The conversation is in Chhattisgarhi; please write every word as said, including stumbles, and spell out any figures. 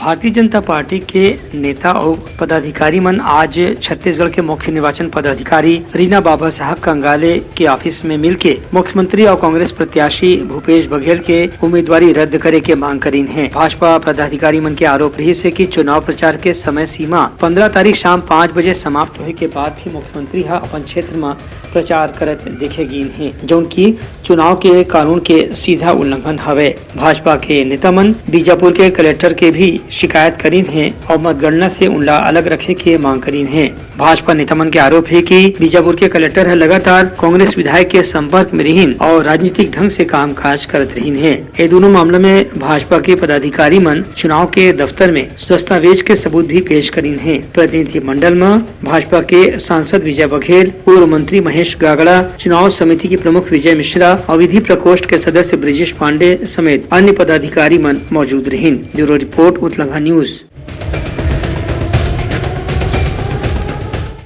भारतीय जनता पार्टी के नेता अउ पदाधिकारी मन आज छत्तीसगढ़ के मुख्य निर्वाचन पदाधिकारी रीना बाबा साहब कंगाले के ऑफिस में मिलके मुख्यमंत्री अउ कांग्रेस प्रत्याशी भूपेश बघेल के उम्मीदवारी रद्द करे के मांग करीन हे। भाजपा पदाधिकारी मन के आरोप रहिस हे कि चुनाव प्रचार के समय सीमा पंद्रह तारीख शाम पाँच बजे समाप्त होए के बाद भी मुख्यमंत्री ह अपन क्षेत्र म प्रचार करत देखे गीन हे, जौन की चुनाव के कानून के सीधा उल्लंघन हवे। भाजपा के नेता मन बीजापुर के कलेक्टर के भी शिकायत करीन हे अउ मतगणना से उनला अलग रखे के मांग करीन हे। भाजपा नेता मन के आरोप हे कि बीजापुर के कलेक्टर ह लगातार कांग्रेस विधायक के संपर्क में रिहिन अउ राजनीतिक ढंग से कामकाज करत रिहिन हे। ए दोनों मामला में भाजपा के पदाधिकारी मन चुनाव के दफ्तर में दस्तावेज के सबूत भी पेश करीन हे। प्रतिनिधि मंडल म भाजपा के सांसद विजय बघेल, पूर्व मंत्री महेश गागड़ा, चुनाव समिति के प्रमुख विजय मिश्रा अउ विधि प्रकोष्ठ के सदस्य ब्रिजेश पांडे समेत अन्य पदाधिकारी मन मौजूद रहिन। ब्यूरो रिपोर्ट, उतलंघा न्यूज।